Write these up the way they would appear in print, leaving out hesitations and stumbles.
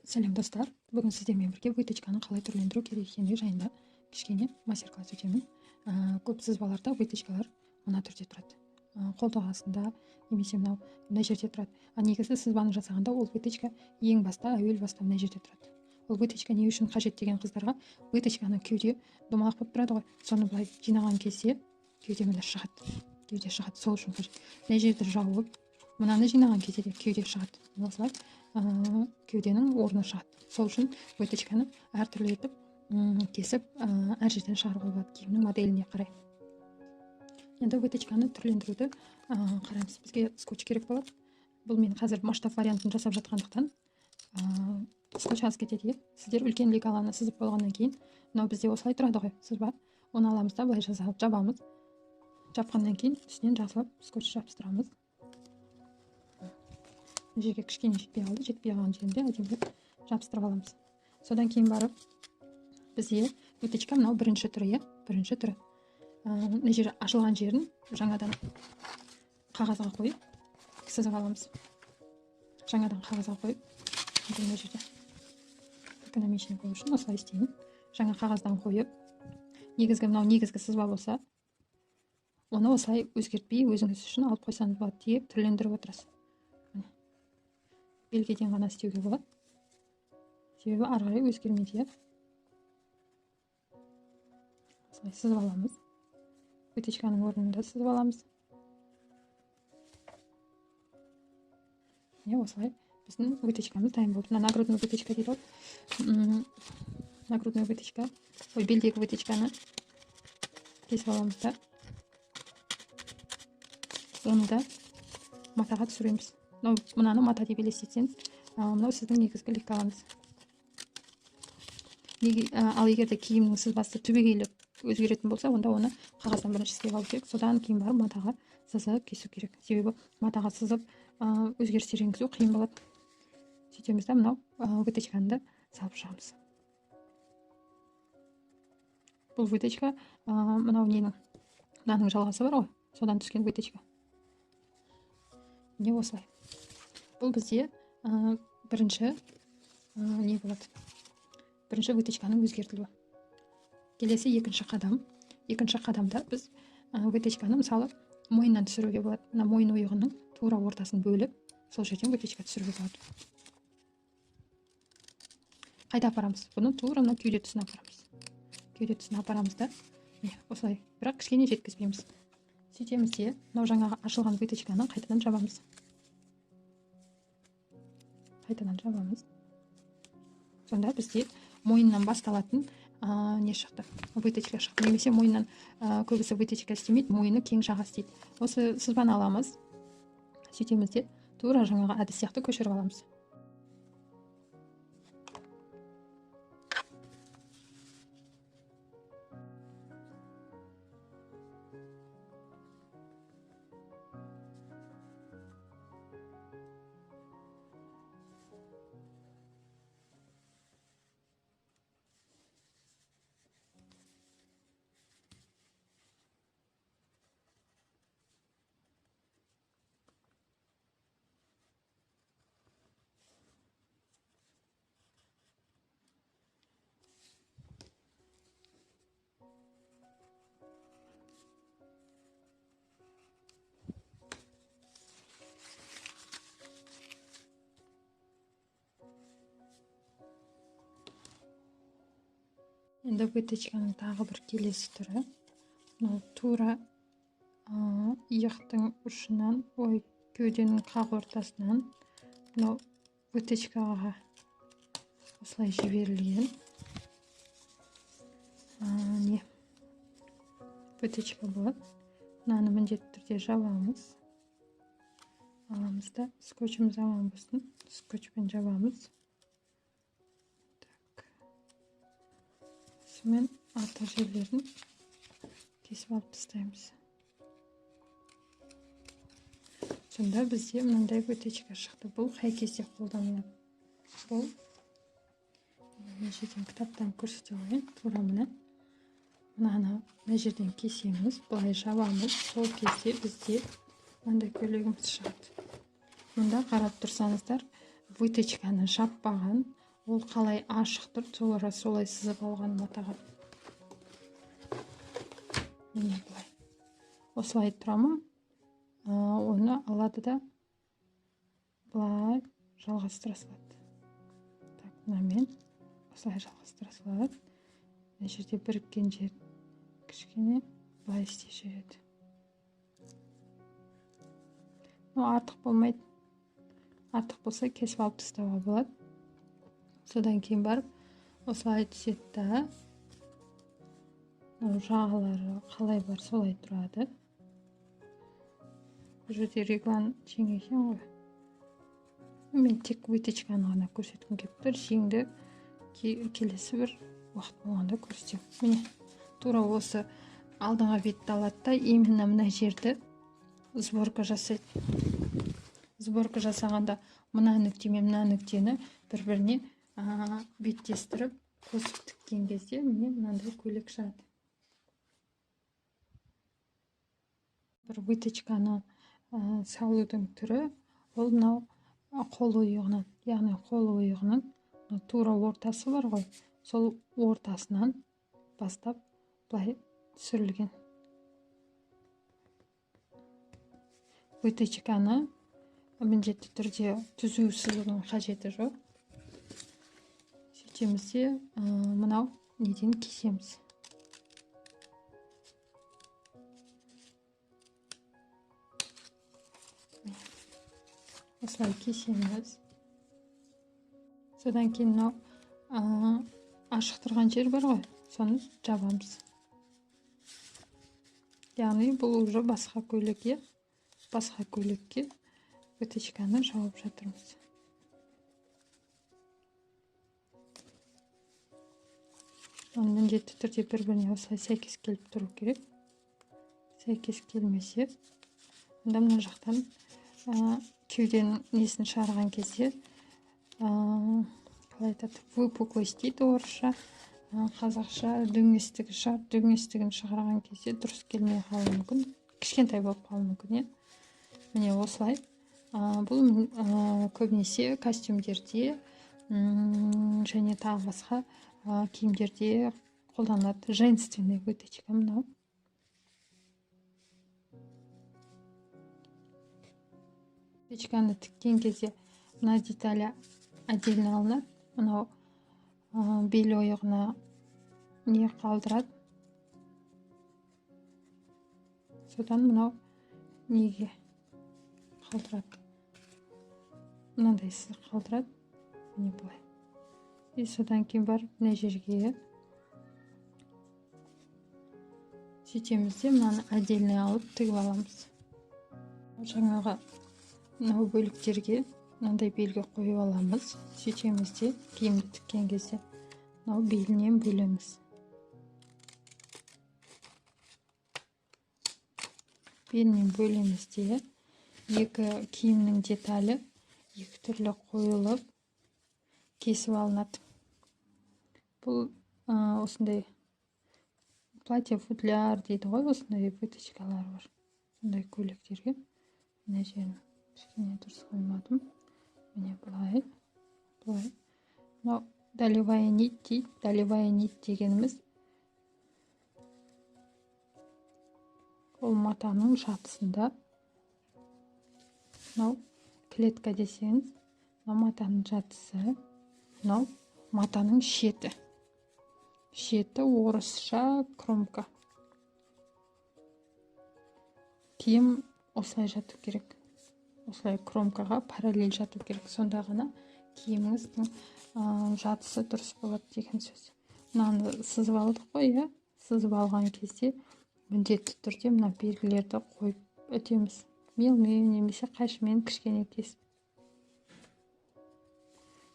Сәлем, достар! Бүгін сіздермен бірге выточканы қалай түрлендіру керек екендігі жайында кішкене мастер класс өтемін. Көп сызбаларда выточкалар мына түрде тұрады, қолтық астында немесе мынау мына жерде тұрады. А негізі сызбаны жасағанда ол выточка ең баста, әуел баста мына жерде тұрады. Ол выточка не үшін қажет деген қыздарға: выточканы кеуде домалақ болып тұрады ғой, соны былай жинаған кезде кеуде міне шығады, кеуде шығады. Сол үшін қажет. Мына жерді жауып, мынаны жинаған кезде де кеуде шығады. Осылай кеуденің орны шығады. Сол үшін выточканы әртүрлі етіп кесіп, әр жерден шығаруға болады, киімнің моделіне қарай. Енді выточканы түрлендіруді қараймыз. Бізге скотч керек болады. Бұл мен қазір масштаб вариантын жасап жатқандықтан, скотч аз кетеді, иә. Сіздер үлкен лекаланы сызып болғаннан кейін, мынау бізде осылай тұрады ғой сызба, оны аламыз да, былай жасап жабамыз. Жапқаннан кейін үстінен жақсылап скотч жабыстырамыз. Мына жерге кішкене жетпей қалды, жетпей қалған жерінде әдемілеп жабыстырып аламыз. Содан кейін барып бізде выточка мынау бірінші түрі, иә, бірінші түрі. Мына жері ашылған жерін жаңадан қағазға қойып сызып аламыз. Жаңадан қағазға қойып, мына жерде экономичный болу үшін осылай істеймін. Жаңа қағаздан қойып, негізгі мынау негізгі сызба болса, оны осылай өзгертпей өзіңіз үшін алып қойсаңыз болады, тиеп түрлендіріп отырасыз. Міне, белге дейін ғана істеуге болады, себебі ары қарай өзгермейді, иә. Осылай сызып аламыз, выточканың орнын да сызып аламыз. Міне, осылай біздің выточкамыз дайын болды. Мына нагрудный выточка дейді ғой, нагрудный выточка, ой, белдегі выточканы кесіп аламыз да, оны да матаға түсіреміз. Мынау, мынаны мата деп елестетсеңіз, мынау сіздің негізгі лекалаңыз. Ал егер де киімнің сызбасы түбегейлі өзгеретін болса, онда оны қағаздан бірінші істеп алу керек, содан кейін барып матаға сызып кесу керек. Себебі матаға сызып, өзгерістер енгізу қиын болады. Сөйтеміз да, мынау выточканы да салып шығамыз. Бұл выточка мынау ненің, мынаның жалғасы бар ғой, содан түскен выточка. Міне, осылай. Бұл бізде бірінші не болады, бірінші выточканың өзгертілуі. Келесі екінші қадам. Екінші қадамда біз выточканы, мысалы, мойыннан түсіруге болады. Мына мойын ойығының тура ортасын бөліп, сол жерден выточка түсіруге болады. Қайда апарамыз бұны? Тура мына кеуде тұсына апарамыз. Кеуде тұсына апарамыз да, міне, осылай, бірақ кішкене жеткізбейміз. Сөйтеміз де, мынау жаңағы ашылған выточканы қайтадан жабамыз, қайтадан жабамыз. Сонда бізде мойыннан басталатын не шықты? Выточка шықты. Немесе мойыннан көбісі выточка істемейді, мойыны кең жаға істейді. Осы сызбаны аламыз, сөйтеміз де, тура жаңағы әдіс сияқты көшіріп аламыз. Енді выточканың тағы бір келесі түрі. Мынау тура иықтың ұшынан, ой, кеуденің қақ ортасынан мынау выточкаға осылай жіберілген не выточка болады. Мынаны міндетті түрде жабамыз. Аламыз да, скотчымыз аман болсын, скотчпен жабамыз. Сонымен артық жерлерін кесіп алып тастаймыз. Сонда бізде мынандай выточка шықты. Бұл қай кезде қолданылады? Бұл мына жерден кітаптан көрсете қояйын. Тура міне, мынаны мына жерден кесеміз, былай жабамыз. Сол кезде бізде мынандай көйлегіміз шығады. Мұнда қарап тұрсаңыздар, выточканы жаппаған, Ол қалай ашық тұр, солара солай сызып алған матаға. Міне былай. Осылай тұра ма? Оны алады да былай жалғастыра салады. Так, мынамен осылай жалғастыра салады. Мына жерде біріккен жер кішкене былай істеп жібереді. Ну, артық болмайды. Артық болса кесіп алып тастауға болады. Содан кейін барып осылай түседі да. Мынау жағалары қалай бар солай тұрады. Бұл жерде реглан жең екен ғой. Мен тек выточканы ғана көрсеткім келіп тұр. Жеңді келесі бір уақыт болғанда көрсетемін. Міне, тура осы алдыңғы бетті алады да, именно мына жерді сборка жасайды. Сборка жасағанда мына нүкте мен мына нүктені бір-біріне беттестіріп қосып тіккен кезде міне мынандай көйлек шығады. Бір выточканы салудың түрі ол мынау қол ойығынан, яғни қол ойығының тура ортасы бар ғой, сол ортасынан бастап былай түсірілген. Выточканы міндетті түрде түзу сызудың қажеті жоқ. Сөйтеміз де, мынау неден кесеміз. Осылай кесеміз. Содан кейін мынау ашық тұрған жер бар ғой, соны жабамыз. Яғни бұл уже басқа көйлек, иә? Басқа көйлекке выточканы жауып жатырмыз. Оны міндетті түрде бір-біріне осылай сәйкес келіп тұру керек. Сәйкес келмесе, онда мына жақтан кеуденің несін шығарған кезде, қалай айтады, выпуклость дейді орысша, қазақша дөңестігі шығар, дөңестігін шығарған кезде дұрыс келмей қалуы мүмкін, кішкентай болып қалуы мүмкін, иә. Міне осылай. Бұл көбінесе костюмдерде және тағы басқа киімдерде қолданылады. Женственный выточка мынау. Выточканы тіккен кезде мына деталі отдельно алынады. Мынау бел ойығына не қалдырады. Содан мынау неге қалдырады. Мынандай сызық қалдырады. Міне былай. И содан кейін барып мына жерге сөйтеміз де мынаны отдельно алып тігіп аламыз. Жаңағы мынау бөліктерге мынандай белгі қойып аламыз. Сөйтеміз де киімді тіккен кезде мынау белінен бөлеміз. Белінен бөлеміз де екі киімнің деталі екі түрлі қойылып кесіп алынады. Бұл осындай платье футляр дейді ғой, осындай выточкалар бар. Сондай көйлектерге мына жерін кішкене дұрыс қоймадым. Міне былай, былай. Мынау долевая нить дейді. Долевая нить дегеніміз ол матаның жартысында мынау клетка десеңіз, мынау матаның жартысы, мынау матаның шеті. Шеті орысша кромка. Киім осылай жату керек. Осылай кромкаға параллель жату керек. Сонда ғана киіміңіздің жатысы дұрыс болады деген сөз. Мынаны сызып алдық қой, иә? Сызып алған кезде міндетті түрде мына белгілерді қойып өтеміз. Мелмен немесе қайшымен кішкене кесіп.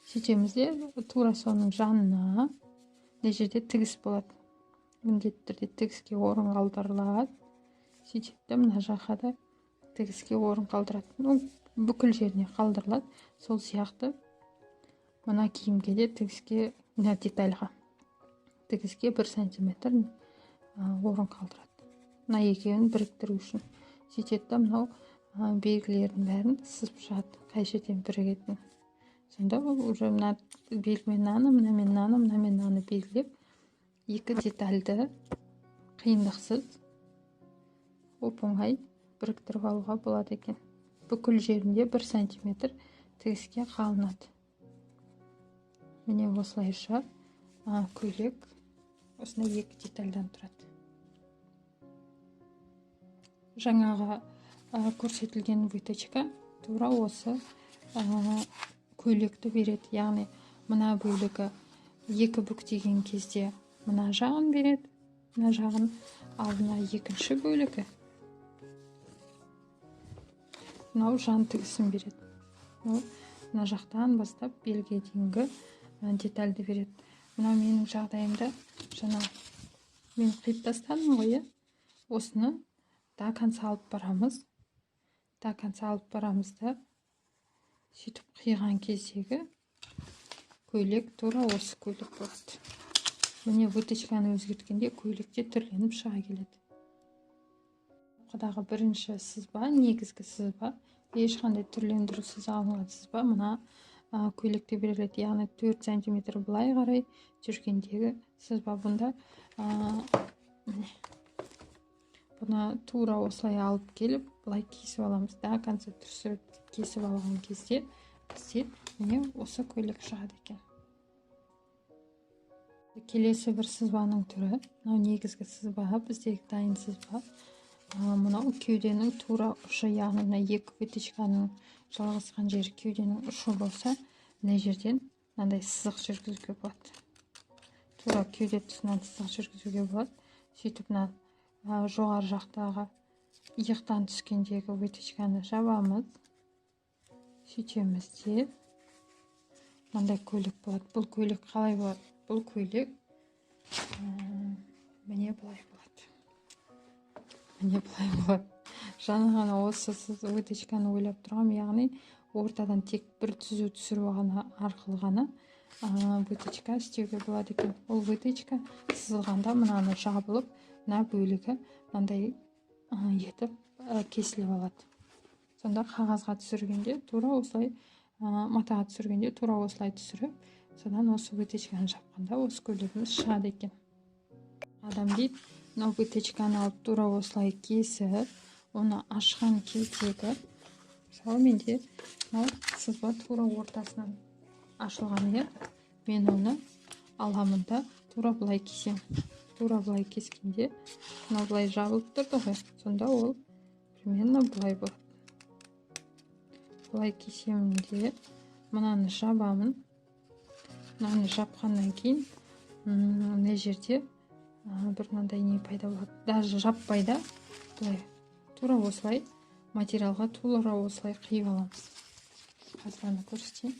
Сөйтеміз де тура соның жанына мына жерде тігіс болады. Міндетті түрде тігіске орын қалдырылады. Сөйтеді де мына жаққа да тігіске орын қалдырады. Бүкіл жеріне қалдырылады. Сол сияқты мына киімге де тігіске, мына детальға тігіске 1 сантиметр орын қалдырады. Мына екеуін біріктіру үшін. Сөйтеді де мынау белгілердің бәрін сызып шығады, қай жерден бірігетінін. Сонда уже мына белгімен мынаны, мынамен мынаны, мынамен мынаны белгілеп, екі детальді қиындықсыз оп-оңай біріктіріп алуға болады екен. Бүкіл жерінде 1 сантиметр тігіске қалынады. Міне осылайша көйлек осындай екі детальдан тұрады. Жаңағы көрсетілген выточка тура осы көйлекті береді. Яғни мына бөлігі екі бүктеген кезде мына жағын береді, мына жағын, ал мына екінші бөлігі мынау жан тігісін береді. Ол мына жақтан бастап белге дейінгі детальді береді. Мынау менің жағдайымда жаңа мен қиып тастадым ғой, иә? Осыны до конца алып барамыз. До конца алып барамыз да, сөйтіп қиған кездегі көйлек тура осы көйлек болады. Міне выточканы өзгерткенде көйлек те түрленіп шыға келеді. Қадағы бірінші сызба, негізгі сызба, ешқандай түрлендірусіз алынған сызба мына көйлекте беріледі. Яғни 4 сантиметр былай қарай жүргендегі сызба. Бұнда міне бұны тура осылай алып келіп былай кесіп аламыз. До конца түсіріп кесіп алған кезде бізде міне осы көйлек шығады екен. Келесі бір сызбаның түрі, мынау негізгі сызба, біздегі дайын сызба. Мынау кеуденің тура ұшы, яғни мына екі выточканың жалғасқан жері кеуденің ұшы болса, мына жерден мынандай сызық жүргізуге болады. Тура кеуде тұсынан сызық жүргізуге болады. Сөйтіп мына жоғары жақтағы иықтан түскендегі выточканы жабамыз. Сөйтеміз де мынандай көйлек болады. Бұл көйлек қалай болады? Бұл көйлек міне былай болады. Міне былай болады. Жаңа ғана осы выточканы ойлап тұрғам, яғни ортадан тек бір түзу түсіру ғана арқылы ғана выточка істеуге болады екен. Ол выточка сызылғанда мынаны жабылып, мына бөлігі мынандай етіп кесіліп алады. Сонда қағазға түсіргенде тура осылай, матаға түсіргенде тура осылай түсіріп, содан осы выточканы жапқанда осы көйлегіміз шығады екен. Адам дейді, мынау выточканы алып тура осылай кесіп, оны ашқан кездегі, мысалы менде мынау сызба тура ортасынан ашылған, иә, мен оны аламын да тура былай кесемін. Тура былай кескенде мынау былай жабылып тұрды ғой, сонда ол примерно былай болады. Былай кесемін де мынаны жабамын. Мынаны жапқаннан кейін мына жерде бір мынандай не пайда болады. Даже жаппай да былай тура осылай материалға тура осылай қиып аламыз. Қазір аны көрсетейін.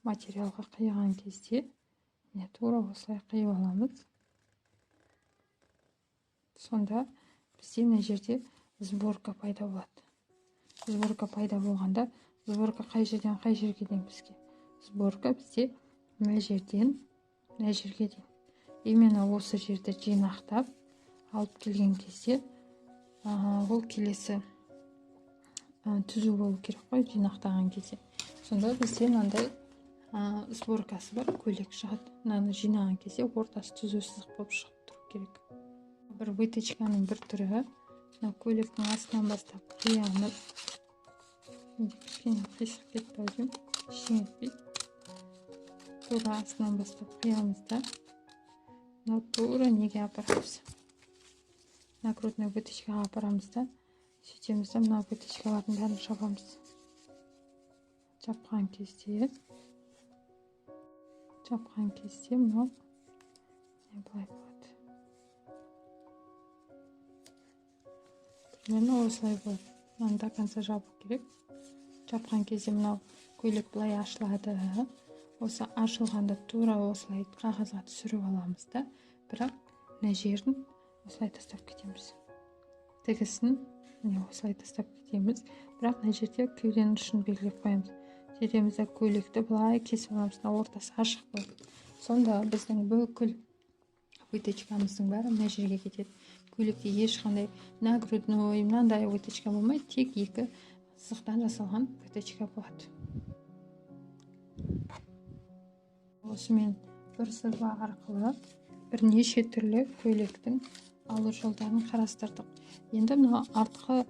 Материалға қиған кезде міне тура осылай қиып аламыз. Сонда бізде мына жерде сборка пайда болады. Сборка пайда болғанда, сборка қай жерден қай жерге дейін бізге? Сборка бізде мына жерден мына жерге дейін. Именно осы жерді жинақтап алып келген кезде, ол келесі түзу болу керек қой жинақтаған кезде. Сонда бізде мынандай сборкасы бар көйлек шығады. Мынаны жинаған кезде ортасы түзу сызық болып шығып тұру керек. Бір выточканың бір түрі. Мына көйлектің астынан бастап қиямыз. Менде кішкене қисық кетті ау деймін, ештеңе етпейді. Тура астынан бастап қиямыз да, мынау тура неге апарамыз? Нагрудный выточкаға апарамыз да, сөйтеміз да мына выточкалардың бәрін жабамыз. Жапқан кезде мынау не былай болады. Примерно осылай болады. Мынаны до конца жабу керек. Жапқан кезде мынау көйлек былай ашылады. Осы ашылғанда тура осылай қағазға түсіріп аламыз да, бірақ мына жерін осылай тастап кетеміз. Тігісін міне осылай тастап кетеміз, бірақ мына жерде кеуденің ұшын белгілеп қоямыз. Сөйтеміз де көйлекті былай кесіп аламыз, мына ортасы ашық болады. Сонда біздің бүкіл выточкамыздың бәрі мына жерге кетеді. Көйлекте ешқандай нагрудной мынандай выточка болмайды, тек екі Сызықтан жасалған выточка болады. Осымен бір сызба арқылы бірнеше түрлі көйлектің алу жолдарын қарастырдық. Енді мына артқы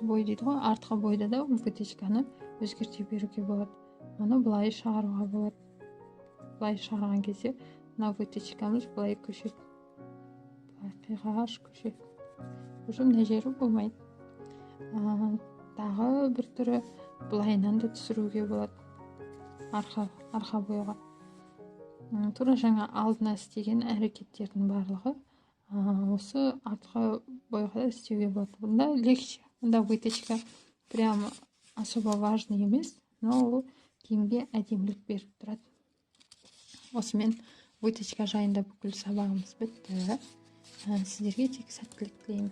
бой дейді ғой, артқы бойда да выточканы өзгерте беруге болады. Оны былай шығаруға болады. Былай шығарған кезде мына выточкамыз былай көшеді, былай қиғаш көшеді, уже мына жері болмайды. Тағы бір түрі, былайынан да түсіруге болады арқа бойға. Тура жаңа алдына істеген әрекеттердің барлығы осы артқы бойға да істеуге болады. Бұнда легче, бұнда выточка прямо особо важный емес, но ол киімге әдемілік беріп тұрады. Осымен выточка жайында бүкіл сабағымыз бітті. Сіздерге тек сәттілік тілеймін.